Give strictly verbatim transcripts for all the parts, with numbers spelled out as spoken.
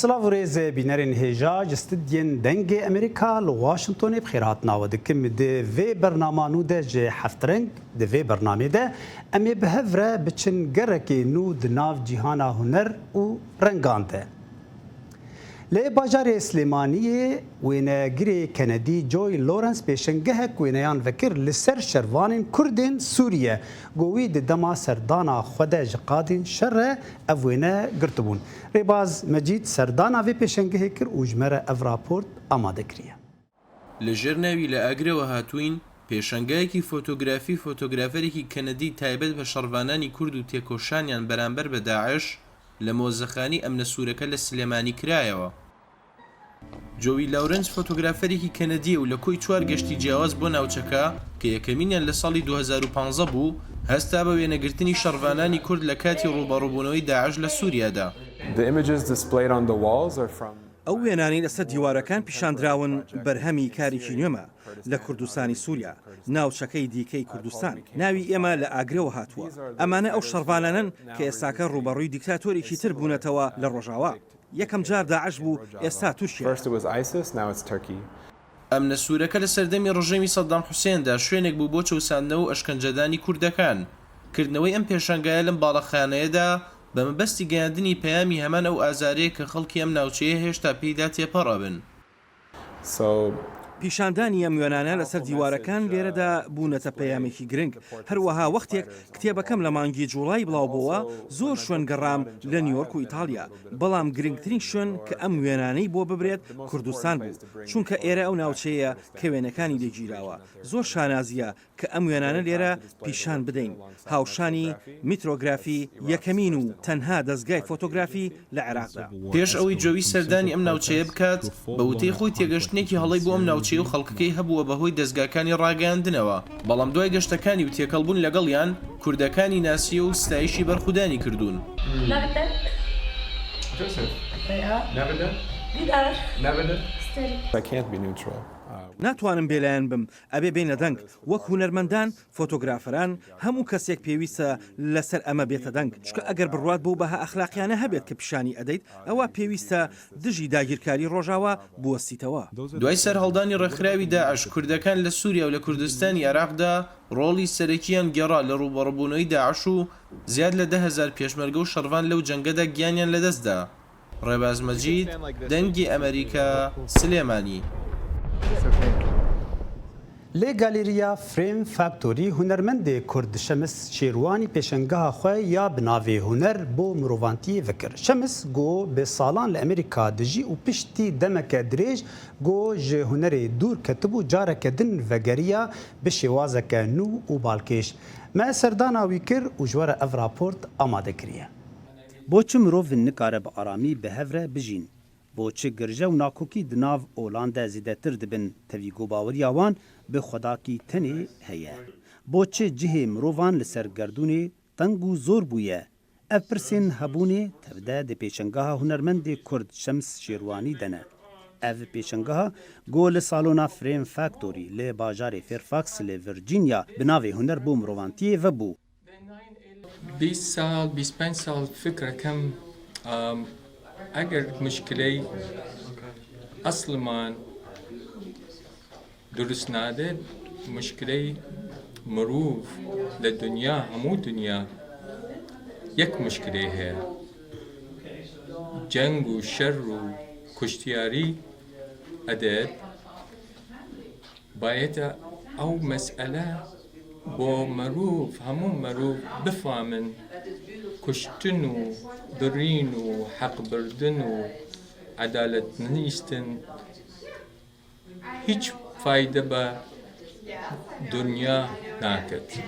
Silav û rêz bînerên hêja ji stûdyên Dengê Amerîka li Washingtonê bi xêr hatina we dikim. Di vê bernama nû de ji Heft Reng, di vê bernamê de em ê bi hev re biçin gerekê nû di nav cîhana huner û rengan de. Li bajarê Silêmaniyê wênegirê Kenedî Joy Lawrence pêşengehek wêneyan vekir li ser şervanên Kurdên Sûriye, ku wî di dema serdana xwe de ji qadên şer re ev wêne girtibûn. Rêbaz Mecîd serdana vê pêşengehê kir û ji me re ev raport amade kiriye. Li Jernevî li Agrewe hatûyîn, pêşengayekî fotografî fotograferekî Kenedî taybet bi şervananî Kurd û têkoşaniyan beramber bi DAIŞ li mozexanî emne sûreke li Silêmanî kirayەوە. Joey Lawrence fotograferekî Kenedî ye û li koyî çar geştî ciyawaz bo navçeka, ke yekemîniyan li salî du hezar û panzdeh bû, hesta bi wênegirtinî şervananî Kurd li katî rûberûbûnەوەی DAIŞ li Sûriye de. The images displayed on the walls are from Ew wênanەی لەسەر دیوارەکان پیشاندراون بەرهەمی کارێکی نوێمە لە کوردستانی سووریا، ناوچەکەی دیکەی کوردستان. ناوی ئێمە لە ئاگرەوە هاتووە. ئەمانە ئەو شەڕڤانانەن کە ئێستاکە ڕوبەڕووی دیکتاتۆرێکی تر بوونەتەوە لە ڕۆژاوا. یەکەم جار داعش بوو، ئێستا تورکیا. First it was ISIS, now it's Turkey. ئەمنە سوورەکە لە سەردەمی ڕژێمی سەددام حوسێندا شوێنێک بوو بۆ چەوساندنەوە و ئەشکەنجەدانی کوردەکان. کردنەوەی ئەم پێشانگایە لەم باڵەخانەیەدا بە مەبەستی گەیاندنی پەیامی هەمان ئەو ئازارەیە کە خەڵکی ئەم ناوچەیە هێشتا پێیدا تێپەڕ ئەبن. So پیشاندانی ئەم وێنانە لەسەر دیوارەکان لێرەدا بوونەتە پەیامێکی گرنگ. هەروەها وەختێک کتێبەکەم لە مانگی جوڵای بڵاو بووە، زۆر شوێن گەڕام لە نیویۆرک و ئیتالیا. بەڵام گرنگترین شوێن کە ئەم وێنانەی بۆ ببرێت کوردستان بوو، چونکە ئێرە ئەو ناوچەیە کە وێنەکانی لێگیراوە. زۆر شانازیە کە ئەم وێنانە لێرە پیشان بدەین. هاوشانی میترۆگرافی یەکەمین و تەنها دەستگای فۆتۆگرافی لە عێراقدا. پێش ئەوەی جۆوی سەردانی ئەم ناوچەیە بکات، بە وتەی خۆی تێگەشتنێکی هەڵەی بۆ ئەم ناوچەیە و خەڵکەکەی هەبووە بەهۆی دەستگاکانی ڕاگەیاندنەوە. بەڵام دوای گەشتەکانی و تێکەڵبوون لەگەڵیان، کوردەکانی ناسیە و ستایشی بەرخودانی کردوون. Nerede? Joseph. Ya. Nerede? Gider. Nerede? Sterik. I can't be neutral. Uh, ناتوانم بێلایەن بم، ئەبێ بێنە دەنگ. وەک هونەرمەندان، فۆتۆگرافەران، هەموو کەسێک پێویستە لەسەر ئەمە بێتە دەنگ، چونکە ئەگەر بڕوات بەو بەها ئەخلاقیانە هەبێت کە پیشانی ئەدەیت، ئەوە پێویستە دژی داگیرکاری ڕۆژاوا بوەستیتەوە. دوای سەرهەڵدانی ڕێکخراوی داعش، کوردەکان لە سووریا و لە کوردستانی عێراقدا ڕۆڵی سەرەکیان گێڕا لە ڕوبەڕوبوونەوەی داعش و زیاد لە دە هەزار پێشمەرگە و شەڕڤان لەو جەنگەدا گیانیان لەدەستدا. ڕێباز مەجید، دەنگی ئەمریکا، سلێمانی. Lê Galeriya Frame Factory hunermendê Kurd Şemis Şêrwanî pêşengeha xwe ya bi navê Huner bo Mirovantiyê vekir. Şemis got, bi salan li Amerîka dijî û piştî demeke dirêj got ji hunerê dûr ketibû, careke din vegeriya bi şêwazeke nû û balkêş. Me serdana wî kir û ji we re ev raport amade kiriye. Bo çi mirov nikare bi aramî bi hev re bijîn? Bo çi girje û nakokî di nav olan de zêdetir dibin? Tevî ku baweriya wan bi Xwedakî tenê heye. Bo çi cihê mirovan li ser gerdûnê teng û zor bûye? Ev pirsên hebûnê tevde di pêşengeha hunermendê Kurd Şems Şêrwanî de ne. Ev pêşengeha ku li salona Frame Factory li bajarê Fairfax li Virginia bi navê Huner bo Mirovantiyê vebû. Bîst sal, bîst pênc sal fikr ekem, em, eger muşkiley esliman durust nade, muşkiley mirov li dinya, hemû dinya yek muşkiley heye. Ceng û şer û kuştiyarî edet. Bayete ew mesele bo merûv, hemû merûv bifamin, kuştin û birîn û heqbirdin û Edalet nihiştin hiç fayde be dinya naket.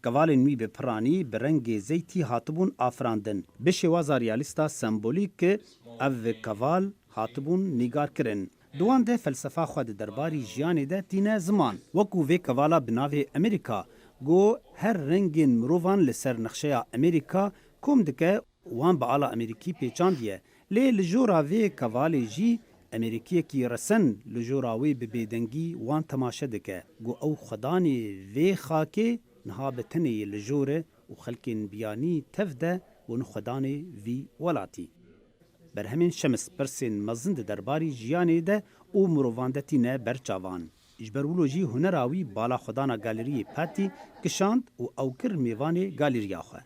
Kevalên wî bi piranî, bi rengê zeytî hatibûn afirandin. Bi şêwaza realîsta sembolîk ev keval hatibûn nîgarkirin. Di wan de felsefa xwe di derbarî jiyanê de tîne ziman. Wekû vê kevala bi navê Amerîka, ku her rengên mirovan li ser nexşeya Amerîka kom dike, wan bi ala Amerîkî pêçandiye. Lê li jora vê kevalê jî Amerîkiyekî resen li jora wê bi bêdengî wan temaşe dike, ku ew xwedanê vê xakê niha bi tenê yê li jor e û xelkên biyanî tev de bûn xwedanê vî welatî. Berhemên Şems pirsên mezin di derbarî jiyanê de û mirovan de tîne ber çavan. Ji ber wilo jî hunera wî bala xwedana galeriyê Patty kişand û ew kir mêvanê galeriya xwe.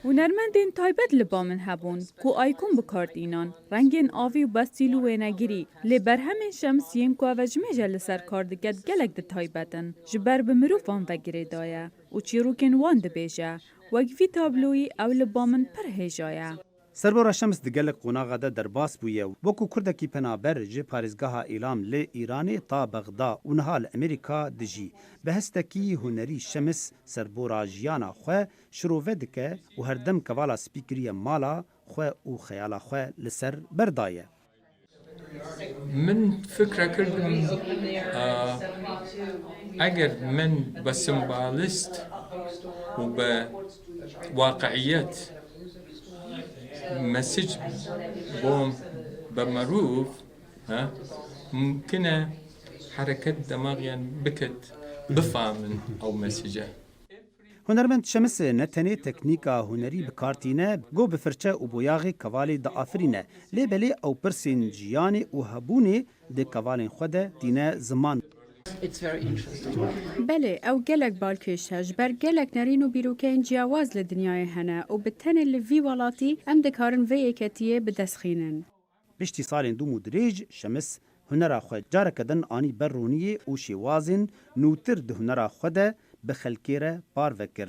Hunermendên taybet li ba min hebûn ku aykûn bi kar tînan, rengên avî û bestîl û wênegirî, lê berhemên Şems yên ku ev e ji mêj e li ser kar dike gelek di taybet in, ji ber bi mirovan ve girêdaye û çîrokên wan dibêje. Wek vî tabloyî ew li ba min pir hêja ye. Serbora Şems di gelek qonaxa de derbas bûye. Wekû kurdekî penaber ji parêzgeha Îlam li Îranê ta Bexda û niha li Amerîka dijî. Bi hestekî hunerî Şems serbora jiyana xwe şirove dike û herdem kevala spî kiriye mala xwe û xeyala xwe li ser berdaye. Min fikre kirdim, a, eger min be simbalist û be waqiiyet mesij bom be merûv, ha, mumkin e hereket demaxiyan biket, bifamin ew mesije. Hunermend Şemis ne tenê teknîka hunerî bi kar tîne, go bi firçe û boyaxê kevalê diafirîne, lê belê ew pirsên jiyanê û hebûnê di kevalên xwe de tîne ziman. Belê, ew gelek balkêş e, ji ber gelek nerîn û bîrokeyên ciyawaz li dinyayê hene û bi tenê li vî welatî em dikarin vê yeketiyê bi dest xînin. Piştî salên dûm û dirêj, Şemis hunera xwe careke din anî ber roniyê û şêwazên nûtir di hunera xwe de bi xelkê re parve kir.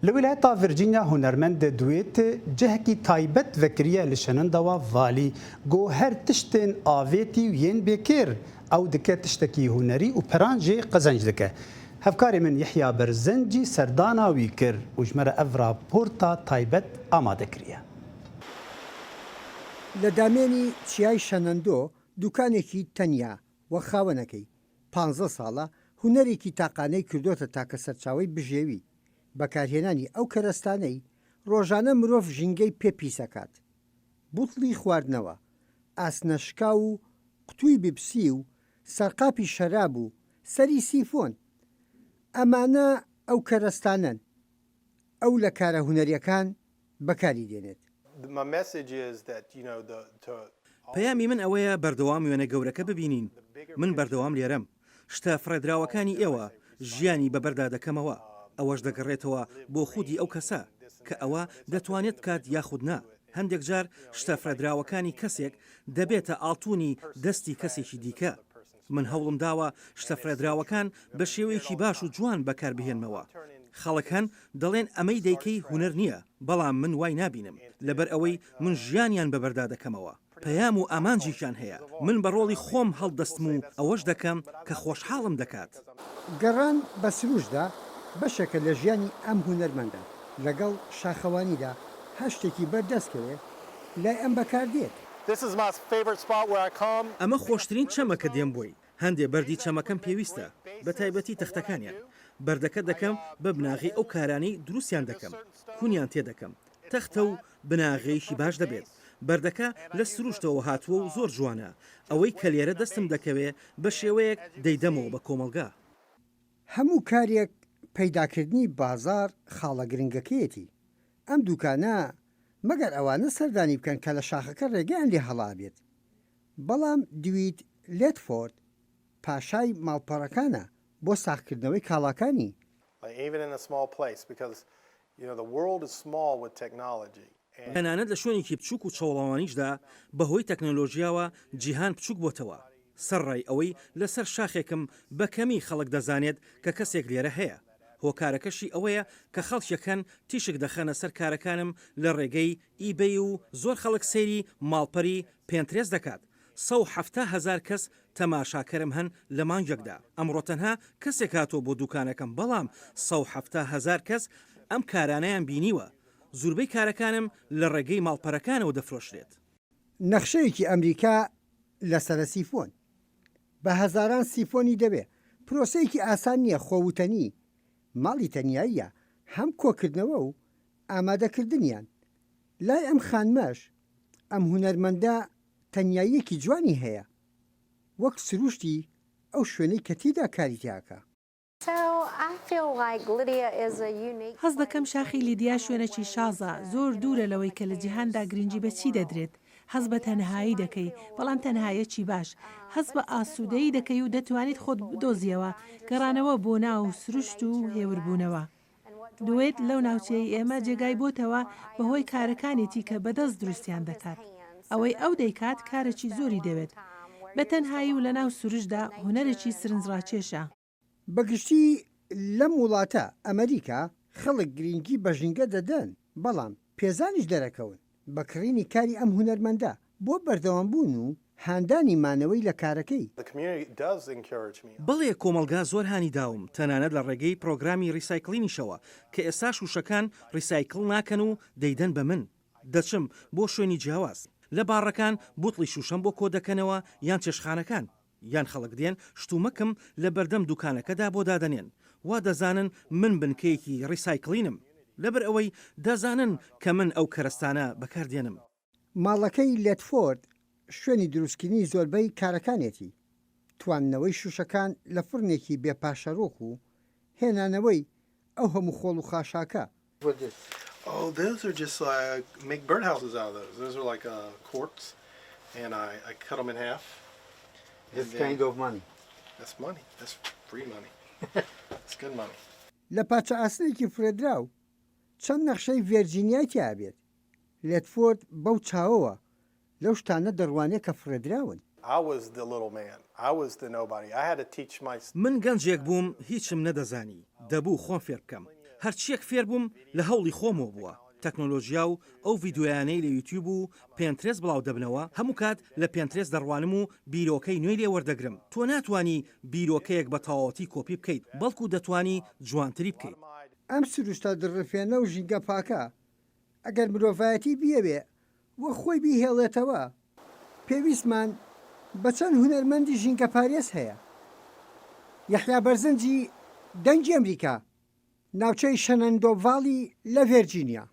Li Wîlayeta Virginia hunermend Dwayne cihekî taybet vekiriye li şenendewa Valî, ku her tiştên avêtî û yên bêkêr ew dike tiştekî hunerî û peran jê qezenc dike. Hevkarê min Yehya Berzenc jî serdana wî kir û ji me re ev raporta taybet amade kiriye. لە دامێنی چیای شەنەندۆ دوکانێکی تەنیا وە خاوەنەکەی پانزە ساڵە هونەرێکی تاقانەی کردۆتە تاکە سەرچاوەی بژێوی. بەکارهێنانی ئەو کەرەستانەی ڕۆژانە مرۆڤ ژینگەی پێ پیس ئەکات. بوتڵی خواردنەوە، ئاسنە شکاو و قوتووی بیبسی و سەرقاپی شەراب و سەری سیفۆن. ئەمانە ئەو کەرەستانەن ئەو لە کارە هونەرییەکان بەکاری دێنێت. My message is that, you know, the, to پەیامی من ئەوەیە بەردەوام وێنە گەورەکە ببینین. من بەردەوام لێرەم. شتە فڕێدراوەکانی ئێوە، ژیانی بەبەردا دەکەمەوە. ئەوەش دەگەڕێتەوە بۆ خودی ئەو کەسە، کە ئەوە دەتوانێت بکات یاخود نا. هەندێک جار شتە فڕێدراوەکانی کەسێک دەبێتە ئاڵتوونی دەستی کەسێکی دیکە. من هەوڵم داوە شتە فڕێدراوەکان بە شێوەیەکی باش و جوان بەکاربهێنمەوە. خەڵک هەن دەڵێن ئەمەی دەیکەی هونەر نییە، بەڵام من وای نابینم، لەبەر ئەوەی من ژیانیان بەبەردا دەکەمەوە. پەیام و ئامانجێکیان هەیە. من بە ڕۆڵی خۆم هەڵدەستم و ئەوەش دەکەم کە خۆشحاڵم دەکات. گەڕان بە سرووشتدا بەشێکە لە ژیانی ئەم هونەرمەندە. لەگەڵ شاخەوانیدا هەر شتێکی بەردەست کەوێ لای ئەم بەکاردێت. This is my favorite spot where I come. ئەمە خۆشترین چەمە کە دێم بۆی. هەندێ بەردی چەمەکەم پێویستە، بە تایبەتی تەختەکانیان. بەردەکە دەکەم بە بناغەی ئەو کارانەی دروستیان دەکەم، کونیان تێ دەکەم. تەختە و بناغەیەکی باش دەبێت. بەردەکە لە سروشتەوە هاتووە و زۆر جوانە. ئەوەی کە لێرە دەستم دەکەوێ بە شێوەیەک دەیدەمەوە بە کۆمەڵگا. هەموو کارێک پەیداکردنی بازار خاڵە گرنگەکەیەتی. ئەم دوکانە مەگەر ئەوانە سەردانی بکەن کە لە شاخەکە ڕێگەیان لێ هەڵابێت. بەڵام دویت لێتفۆرد پاشای ماڵپەڕەکانە بۆ ساغکردنەوەی کاڵاکانی. Like, even in a small place, because, you know, the world is small with technology. And تەنانەت لە شوێنێکی بچووک و چەوڵەوانیشدا بەهۆی تەکنەلۆژیاوە جیهان بچووک بۆتەوە. سەرڕای ئەوەی لەسەر شاخێکم بە کەمی خەڵک دەزانێت کە کەسێک لێرە هەیە. هۆکارەکەشی ئەوەیە کە خەڵکێک هەن تیشک دەخەنە سەر کارەکانم لە ڕێگەی eBay و زۆر خەڵک سەیری ماڵپەری Pinterest دەکات. سەد و حەفتا هەزار کەس تەماشاکەرم هەن لە مانگێکدا. ئەمڕۆ تەنها کەسێک هاتووە بۆ دوکانەکەم، بەڵام سەد و حەفتا هەزار کەس ئەم کارانەیان بینیوە. زوربەی کارەکانم لە ڕێگەی ماڵپەرەکانەوە دەفرۆشرێت. نەخشەیەکی ئەمریکا لەسەرە سیفۆن. بە هەزاران سیفۆنی دەبێ. پرۆسەیەکی ئاسان نییە، خۆوتەنی، ماڵی تەنیاییە، هەم کۆکردنەوە و ئامادەکردنیان. لای ئەم خانمەش، ئەم هونەرمەندە تەنیاییەکی جوانی هەیە. وەک سروشتی ئەو شوێنەی کە تێیدا کاری تیاکە. هەست دەکەم شاخی لیدیا شوێنەکی شازە، زۆر دوورە لەوەی کە لە جیهاندا گرنگی بە چی دەدرێت. هەست بە تەنهایی دەکەی، بەڵام تەنهاییەکی باش. هەست بە ئاسوودەیی دەکەی و دەتوانیت خۆت بدۆزیەوە. گەڕانەوە بۆ ناو سروشت و هێوربوونەوە. دوێت لەو ناوچەی ئێمە جێگای بۆتەوە بەهۆی کارەکانێتی کە بەدەست دروستیان دەکات. ئەوەی ئەو دەیکات کارێکی زۆری دەوێت. بە تەنهایی و لە ناو سروشتدا هونەرێکی سرنجڕاکێشە. بەگشتی لەم وڵاتە، ئەمریکا، خەڵک گرنگی بە ژینگە دەدەن، بەڵام پێزانیش دەرەکەون بە کڕینی کاری ئەم هونەرمەندە بۆ بەردەوامبوون و هاندانی مانەوەی لە کارەکەی. بەڵێ، کۆمەڵگا زۆر هانی داوم، تەنانەت لە ڕێگەی پڕۆگرامی ڕیسایکڵینیشەوە کە ئێستا شووشەکان ڕیسایکڵ ناکەن و دەیدەن بە من. دەچم بۆ شوێنی جیاواز. لە باڕەکان بوتڵی شووشەم بۆ کۆ دەکەنەوە یان چێشخانەکان. یان خەڵک دێن شتومەکم لە بەردەم دوکانەکەدا بۆ دادەنێن. وا دەزانن من بنکەیەکی ڕیسایکڵینم. لەبەر ئەوەی دەزانن کە من ئەو کەرەستانە بەکاردێنم. ماڵەکەی لێتفۆرد شوێنی دروستکردنی زۆربەی کارەکانێتی. تواندنەوەی شووشەکان لە فڕنێکی بێ پاشەرۆک و هێنانەوەی ئەو هەموو خۆڵ و خاشاکە. Oh, those are just like make birdhouses out of those. Those are like uh, corks, and I, I cut them in half. This kind of money. That's money. That's free money. It's good money. لە پاچە ئاسنێکی فرێدراو چەند نەخشەی ڤێرجینیای تیا بێت. لێتفۆرد بەو چاوەوە لەو شتانە دەڕوانێ کە فڕێدراون. I was the little man. I was the nobody. I had to teach my من گەنجێک بووم، هیچم نەدەزانی. دەبوو خۆم فێر بکەم. هەرچیەک فێر بووم لە هەوڵی خۆمەوە بووە. تەکنۆلۆژیا و ئەو ڤیدیۆیانەی لە یوتیوب و پێنترێس بڵاو دەبنەوە، هەموو کات لە پێنترێس دەڕوانم و بیرۆکەی نوێی لێ وەردەگرم. تۆ ناتوانی بیرۆکەیەک بە تەواوەتی کۆپی بکەیت، بەڵکو دەتوانی جوانتری بکەیت. ئەم سروشتە دڕفێنە و ژینگە پاکە، ئەگەر مرۆڤایەتی بیەوێ وەک خۆی بیهێڵێتەوە، پێویستمان بە چەند هونەرمەندی ژینگەپارێز هەیە. یەحیا بەرزنجی، دەنگی ئەمریکا، ناوچەی شەنەندۆڤاڵی لە ڤێرجینیا.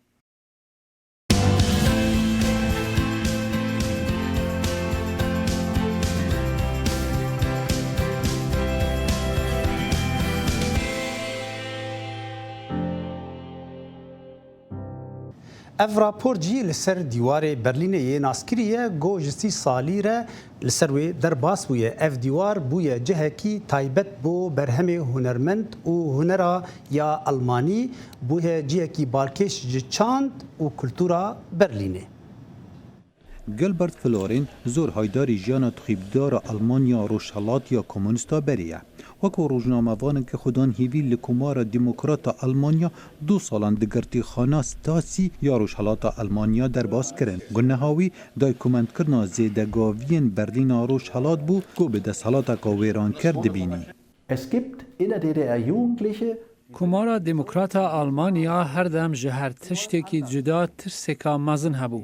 Ev rapor jî li ser dîwarê Berlînê yê naskirî ye, ku ji sî salî re li ser wê derbas bûye. Ev dîwar bûye cihekî taybet bo berhemê hunermend û hunera ya Almanî, bûye cihekî balkêş ji çand û kultura Berlînê. Gilbert Florin zor haydarî jiyana tixîbdara Almanya rojhelat ya komûnîsta berê ye. Weko rojnamevaneke xwedan hêvî li Komara Demokrata Almanya du salan di girtîxana Stasi ya rojhelata Almanya derbas kirin. Guneha wî daykomendkirina zêdegaviyên Berlîna Rojhelat bû ku bi desthilateka wêranker dibînî. Es gibt in der D D R Jugendliche, Komara Demokrata Almanya her dem ji her tiştekî cuda tirseka mezin hebû.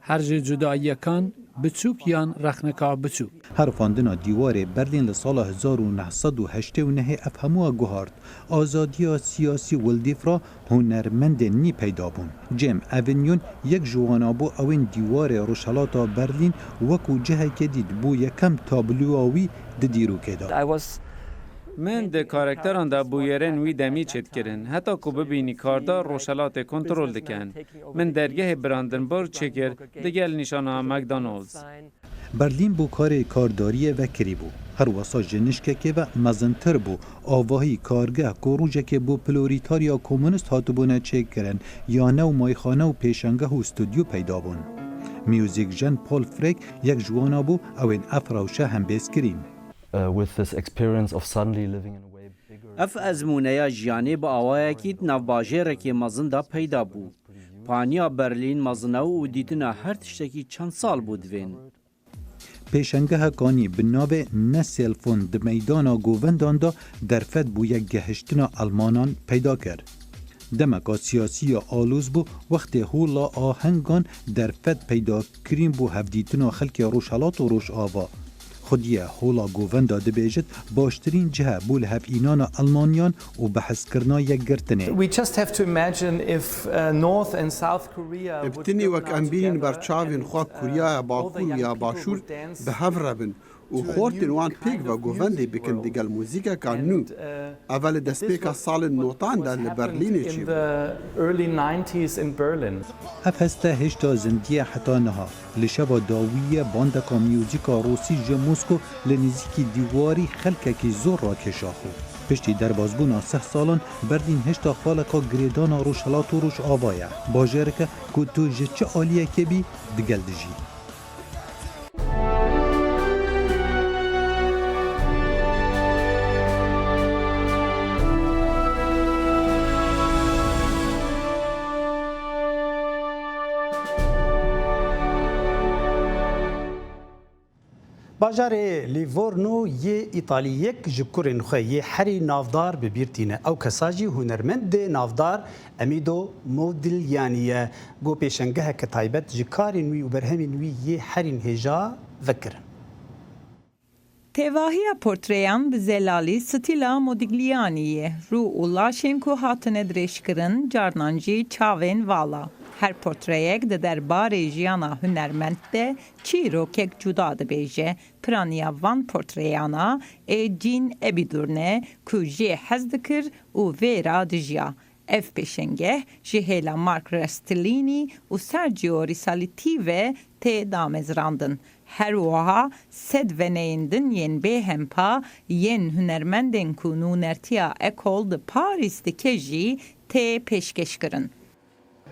Her ji cudayiyekan biçûk yan rexneka biçûk. Herifandina dîwarê Berlîn li sala hezar û neh sed û heştê û nehê ev hemûya guhart. Azadiya siyasî Wildîf re hunermendên nî peyda bûn. Cem Avignon yek ji wana bû, ewên dîwarê Rojhelata Berlîn wekû cihekê dît, bû yekem tabloya wî di dîrokê de. Min di karakteran de bûyerên wî demî çêdkirin, heta ku bibînî karda rojhelatê kontrol dikin. Min dergehê Brandenburg çêkir, digel nîşana McDonald's. Berlîn bo karê kardariyê vekirî bû. Her wesa ji nişkekê ve mezintir bû. Avahî, kargeh ku rojekê bo plorîtarya komûnîst hatibûne çêkirin, ya new mayxane û pêşengeh û stûdyo peyda bûn. Music Jean Paul Frick yek ji wana bû, ewên ev rewşe hembêz kirîn. Uh, with this experience of suddenly living in a way bigger. Ev ezmûneya jiyanê bi awayekî di nav bajêrekê mezin de peyda bû. Paniya Berlîn mezin e û dîtina her tiştekî çend sal bû divên. Pêşengeha kanî bi navê Nesselfon di meydana govendan de derfet bo yekgehiştina Elmanan peyda kir. Demeka siyasî ya alûz bû, wextê hola ahengan derfet peyda kirîn bo hevdîtina xelkê Rojhelat û Rojava. Xwediyê hola govenda dibêjit, baştirîn cih e bo lihevînana Elmaniyan û behskirina yekgirtinê. We just have to imagine if, uh, North and South Korea Bi would tinî go wek em down bînîn ber together çavên and, xwe uh, Kuryaya all the Bakur û young ya people Başûr would dance bi hev re bin û to a xortên new wan kind pêk ve of govendê music bikin world. Digel muzîkeka nû. And, uh, Ev e li destpêka salên notan de li Berlînê çêbû. Ev heste hêşta zindî ye heta niha. Li şeva dawî ye bandeka muzîka Rûsî ji Mosko li nêzîkî dîwarî xelkekî zor rakêşa xwe. Piştî derbasbûna sih salan, Berlîn hêşta xaleka girêdana Rojhelat û Rojava ye. Bajêrek e ku tu ji çi aliyekê bî, digel dijî. Bajarê Livorno yê Îtaliyek ji kurên xwe yê herî navdar bi bîr tîne. Ew kesa jî hunermendê navdar Emido Modigliani ye. Got pêşengeheke taybet ji karên wî û berhemên wî yê herîn hêja vekirin. Tevahiya portreyan bi zelalî stîla Modigliani ye. Rû û laşên ku hatine dirêjkirin, carnan jî çavên vala. Her portreyek di derbarê jiyana hunermend de çîrokek cuda dibêje. Piraniya van portreyana ê Jean Ebidurn e ku jê hez dikir û vê re dijiya. Ev pêşengeh ji hêla Mark Rastellini û Sergio Risalitti ve tê damezrandin. Her wiha sed veneyên din yên bêhempa yên hunermendên ku nûnertiya Ecole de Paris dike jî tê pêşkêşkirin.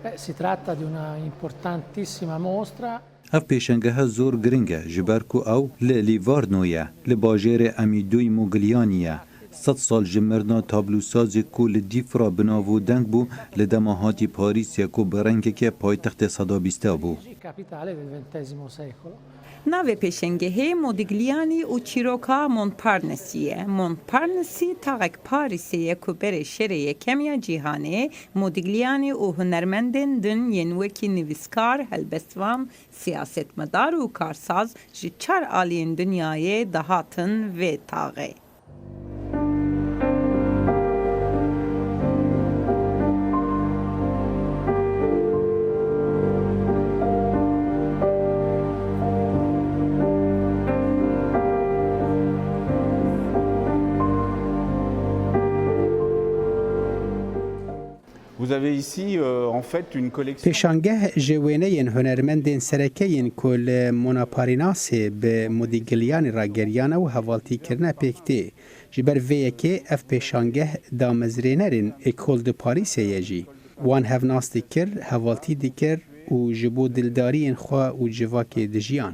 Beh, si tratta di una importantissima mostra. Ev pêşengehe zor giring e, ji ber ku ew li Livorno ye, li bajêrê Emidoy Modigliani ye. Sed sal ji mirina tablosazê ku li dîf re bi nav û deng bû, li dema hatî Parîsê ku bi rengekê paytextê seda bîsta bû. Capitale del ventesimo secolo. Navê pêşengehê Modigliani û çîroka Montparnasse ye. Montparnasse taxek Parîsê ye ku berê Şerê Yekem ya Cîhanê Modigliani û hunermendên din yên wekî nivîskar, helbestvan, siyasetmedar û karsaz ji çar aliyên dinyayê dihatin vê taxê. Vous avez ici, euh, en fait, une collection. Pêşangeh ji wêneyên hunermendên sereke yên ku li Monaparinasê bi Modigliani re geriyane û hevaltî kirine pêk tê. Ji ber vê yekê ev pêşangeh damezrênerên Ecole de Parisê ye jî. Wan hev nas dikir, hevaltî dikir û ji bo dildariyên xwe û civakê dijiyan.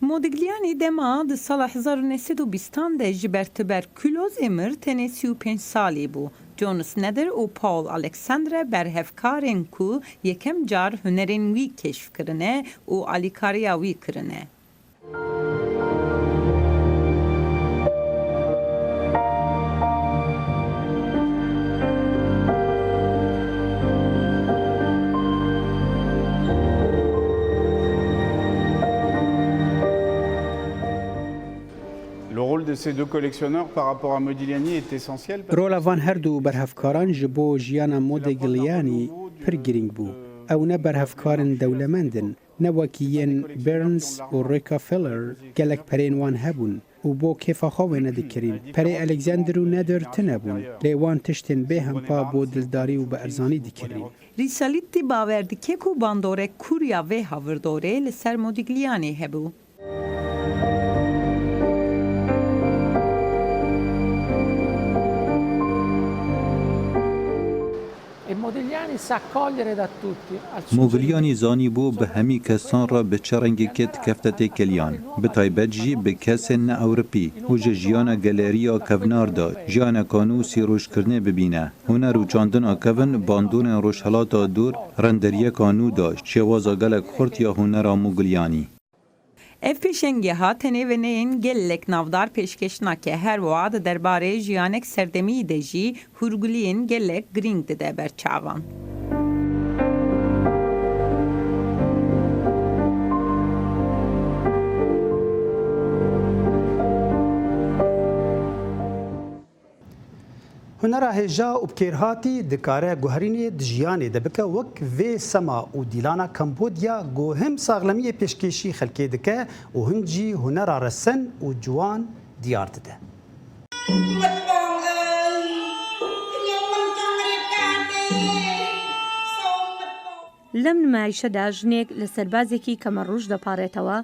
Modigliani dema di sala hezar û neh sed û bîstan de ji ber tuberkulozê mir, tenê sî û pênc salî bû. John Snyder û Paul Alexandre berhevkarên ku yekem car hunerên wî keşf kirine û alîkariya wî kirine. Le rôle de ces deux collectionneurs par rapport à Modigliani est essentiel parce que Rola van her du berhevkaran ji bo jiyana Modigliani pir girîng bû. Ew ne berhevkarên dewlemend in, ne wekî yên Burns û Rockefeller gelek perên wan hebûn û bo kêfa xwe wêne dikirîn. Perê Alexander û Nader tune bûn, lê wan tiştên bêhempa bo dildarî û bi erzanî dikirîn. Risalitti bawer dike ku bandorek kûr ya vê havirdorê li ser Modigliani hebû. E Modigliani Mogilyanî zanîbû bi hemî kesan re bi çi rengekê dikefte têkiliyan, bi taybet jî bi kesên ne Ewropî û ji jiyana geleriya kevnar de jiyaneka nû sîrojkirinê bibîne. Huner û çandina kevin bandorên Rojhelata Dûr renderiyeka nû da şêwaza gelek xurt ya hunera Mogilyanî. Ev pêşengeha tenê veneyên gelek navdar pêşkeş nake, her wiha di derbarê jiyanek serdemî de jî hûrguliyên gelek girîng dide ber çavan. Hunera hêja û bikêrhatî dikare guherînê di jiyanê de bike wek vê sema û dîlana Kambodya ku him saxlemiyê pêşkêşî xelkê dike û hin jî hunera resen û ciwan diyar dide. لەم نمایشەدا ژنێک لە سەربازێکی کەمەڕووش دەپاڕێتەوە،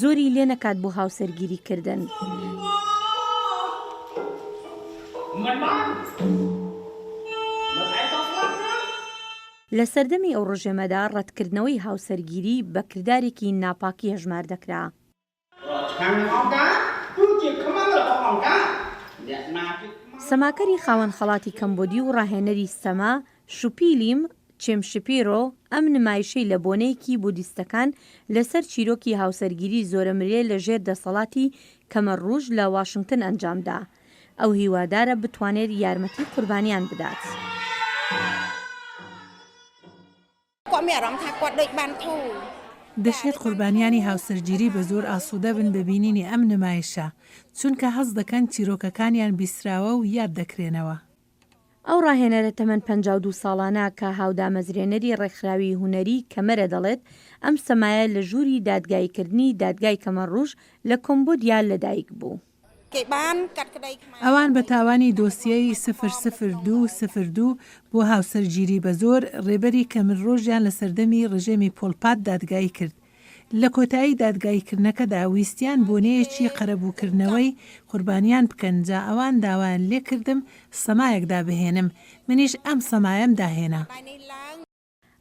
زۆری لێ نەکات بۆ هاوسەرگیریکردن. لە سەردەمی ئەو ڕژێمەدا ڕەتکردنەوەی هاوسەرگیری بە کردارێکی ناپاکی هەژمار دەکرا. سەماکەری خاوەن خەڵاتی کەمبۆدی و ڕاهێنەری سەما شوپیلیم چێم شپیرۆ ئەم نمایشەی لە بۆنەیەکی بودیستەکان لەسەر چیرۆکی هاوسەرگیری زۆرەملێ لە ژێر دەسەڵاتی کەمەر ڕوژ لە واشنگتن ئەنجامدا. ئەو هیوادارە بتوانێت یارمەتی قوربانیان بدات. دەشێت قوربانیانی هاوسەرگیری بە زۆر ئاسوودە بن بە بینینی ئەم نمایشە، چونکە هەست دەکەن چیرۆکەکانیان بیسراوە و یاد دەکرێنەوە. ئەو ڕاهێنەرە تەمەن پەنجا و دوو ساڵانە کە هاودامەزرێنەری ڕێکخراوی هونەری کەمەرە دەڵێت، ئەم سەمایە لە ژووری دادگاییکردنی دادگای کەمەڕوژ لە کۆمبۆدیا لەدایک بوو. ئەوان بە تاوانی دۆسیەی سفر سفر دوو سفر دوو بۆ هاوسەرگیری بە زۆر ڕێبەری کەمەر ڕۆژیان لە سەردەمی ڕژێمی پۆلپات دادگایی کرد. لە کۆتایی دادگاییکردنەکەدا ویستیان بۆنەیەکی قەرەبووکردنەوەی قوربانیان بکەن، جا ئەوان داوایان لێ کردم سەمایەک دابهێنم، منیش ئەم سەمایەم داهێنا.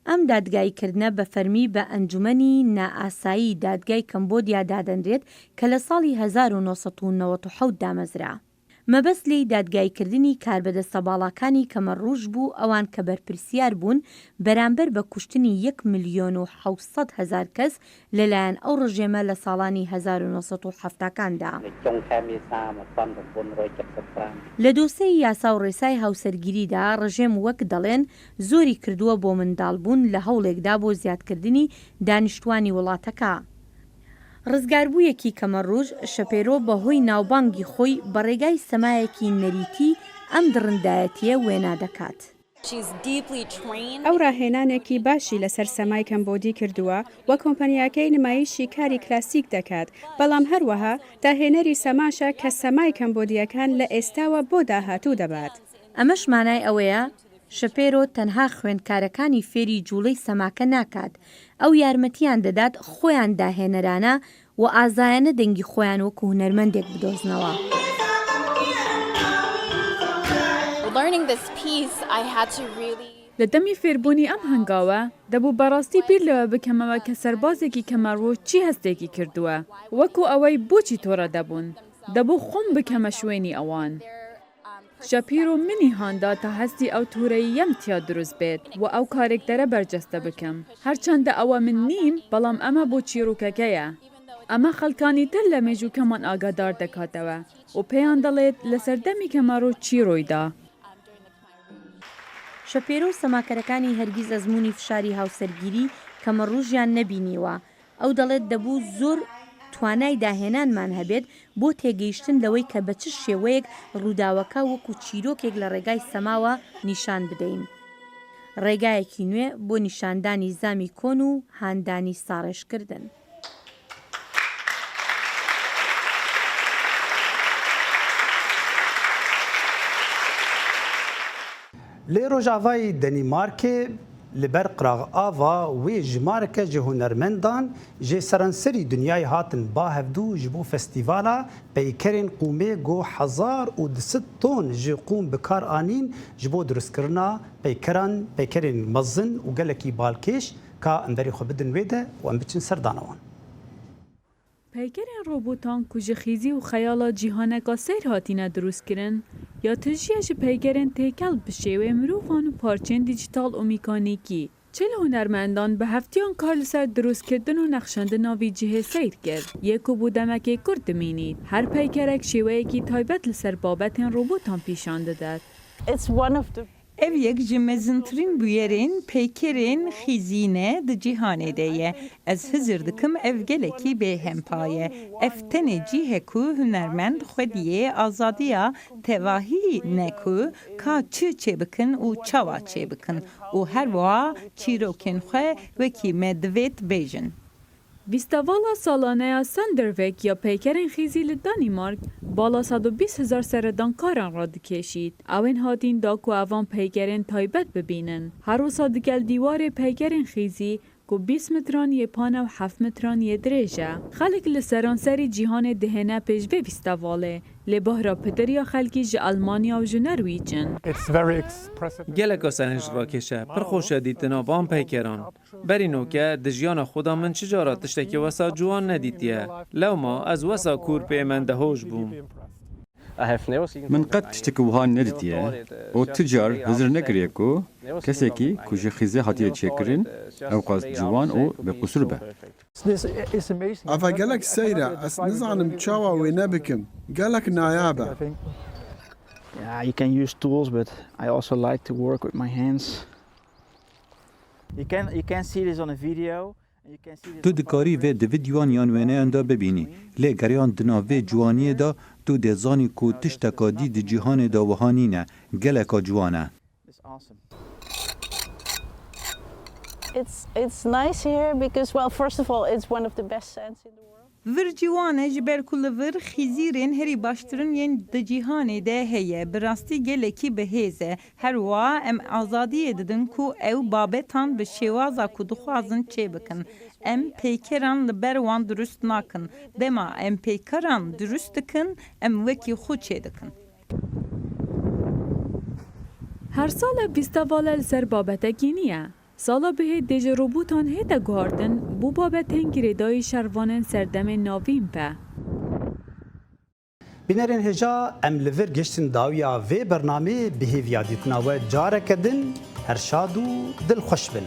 ئەم دادگاییکردنە بە فەرمی بە ئەنجومەنی نائاسایی دادگای کەمبۆدیا دادەنرێت کە لە ساڵی هەزار و نۆ سەد و نەوەد و حەوت دامەزرا. مەبەست لێی دادگاییکردنی کاربەدەستە باڵاکانی کەمەڕوژ بوو، ئەوان کە بەرپرسیار بوون بەرامبەر بە کوشتنی یەک ملیۆن و حەوت سەد هەزار کەس لەلایەن ئەو ڕژێمە لە ساڵانی هەزار و نۆ سەد و حەفتاکاندا. لە دۆسەی یاسا و ڕێسای هاوسەرگیریدا ڕژێم وەک دەڵێن زۆری کردووە بۆ منداڵبوون لە هەوڵێکدا بۆ زیادکردنی دانیشتوانی وڵاتەکە. ڕزگاربوویەکی کەمەڕوژ شەپێرۆ بە هۆی ناوبانگی خۆی بە ڕێگای سەمایەکی نەریتی ئەم دڕندایەتیە وێنا دەکات. ئەو ڕاهێنانێکی باشی لەسەر سەمای کەمبۆدی کردووە و کۆمپانیاکەی نمایشی کاری کلاسیک دەکات، بەڵام هەروەها داهێنەری سەماشە کە سەمای کەمبۆدیەکان لە ئێستاوە بۆ داهاتوو دەبات. ئەمەش مانای ئەوەیە شەپێرۆ تەنها خوێندکارەکانی فێری جوڵەی سەماکە ناکات، ئەو یارمەتیان دەدات خۆیان داهێنەرانە و ئازایانە دەنگی خۆیان وەکو هونەرمەندێک بدۆزنەوە. Learning this piece, I had to really لە دەمی فێربوونی ئەم هەنگاوە، دەبوو بەڕاستی بیر لەوە بکەمەوە کە سەربازێکی کەمەڕوو چی هەستێکی کردووە، وەکو ئەوەی بۆچی تووڕە دەبوون. دەبوو خۆم بکەمە شوێنی ئەوان. شەپیرۆ منی هاندا تا هەستی ئەو توورەییەم تیا دروست بێت و ئەو کارێکتەرە بەرجەستە بکەم. هەرچەندە ئەوە من نیم، بەڵام ئەمە بۆ چیرۆکەکەیە. ئەمە خەڵکانی تر لە مێژووکەمان ئاگادار دەکاتەوە و پێیان دەڵێت لە سەردەمی کەمەڕوو چی ڕوویدا. شەپێرۆ و سەماکەرەکانی هەرگیز ئەزموونی فشاری هاوسەرگیری کەمەڕوژیان نەبینیوە. ئەو دەڵێت دەبوو زۆر توانای داهێنانمان هەبێت بۆ تێگەیشتن لەوەی کە بە چ شێوەیەک ڕووداوەکە وەکو چیرۆکێک لە ڕێگای سەماوە نیشان بدەین. ڕێگایەکی نوێ بۆ نیشاندانی زامی کۆن و هاندانی ساڕێژکردن. Lê Rojavayê Denîmarkê Li ber qiraxava wê jimareke ji hunermendan ji seranserî dinyayê hatin ba hevdû ji bo festîvala peykerên qûmê ku hezar û du sed ton ji qûm bi kar anîn ji bo dirustkirina peykeran, peykerên mezin û gelekî balkêş. Ka em berê xwe bidin wê de û em biçin ser dana wan. Peykerên robotan ku ji xîzî û xeyala cîhaneka seyr hatine dirustkirin, ya tijî ye ji peykerên têkel bi şêweyê mirovan û parçeyên dîjîtal û mîkanîkî. Çil hunermendan bi heftiyan kar li ser dirustkirdin û nexşandina vî cihê seyr kir, yê ku bû demekê kurt dimînît. Her peykerek şêweyekî taybet li ser babetên robotan pîşan didet. It's one of the Ev yek ji mezintirîn bûyerên peykerên xîzî ne di cîhanê de ye. Ez hizir dikim ev gelekî bêhempa ye. Ev tenê cî ye ku hunermend xwediyê azadiya tevahî ne ku ka çi çêbikin û çawa çêbikin û her wiha çîrokên xwe wekî me divêt bêjin. Festîvala salane ya Sandervek ya peykerên xîzî li Danîmark bala sed û bîst hezar seredankaran radikêşît. Ew ên hatîn da ku evan peykerên taybet bibînin. Her wisa digel dîwarê peykerên xîzî ku bîst mitran yê pane û heft mitran yê dirêj e. Xelk li seranserî cîhanê dihêne pêş vê festîvalê. Lê bahra pitir ya xelkî ji Elmanya û ji Norwîc in. It's very expressive. Geleka serenc rakêş e. Pir xweş e dîtina van peykeran. Berî noke di jiyana xwe de min çi cara tiştekî wesa ciwan nedîtiye. Lewma ez wesa kûr pê mendehoj bûm. Min qet tiştekî wiha nedîtiye û ti car hizir nekiriye ku kesekî ku ji xîzê hatiye çêkirin, ewqas ciwan û bêqusûr be. Ava gelek seyr e, ez nizanim çawa wê nebikim. Gelek nayab e. Yeah, you can use tools, but I also like to work with my hands. You can you can see this on a video. And you can see this Tu on dikarî vê di vîdyoan yan wêneyan de bibînî, lê geriyan di nav vê ciwaniyê de tu dê zanî ku tişteka dî di cîhanê de wiha nîne, geleka ciwan e. It's awesome. It's it's nice here because, well, first of all, it's one of the best sands in the world. Vir ciwan e ji ber ku li vir xîzîrên herî baştirin yên di cîhanê de heye. Bi rastî gelekî bi hêz e. Her wiha em azadiyê didin ku ew babetan bi şêwaza ku dixwazin çêbikin. Em peykeran li ber wan dirust nakin. Dema em peykeran dirust dikin, em wekî xwe çêdikin. Her sal ev festîvale li ser babetekî niye. Sala bihêt dê ji robotan hête guhartin bo babetên girêdayî şervanên serdemên navîn be. Bînerên hêja, em li vir gihiştin dawiya vê bernameyê, bi hêviya dîtina we careke din her şad û dilxweş bin.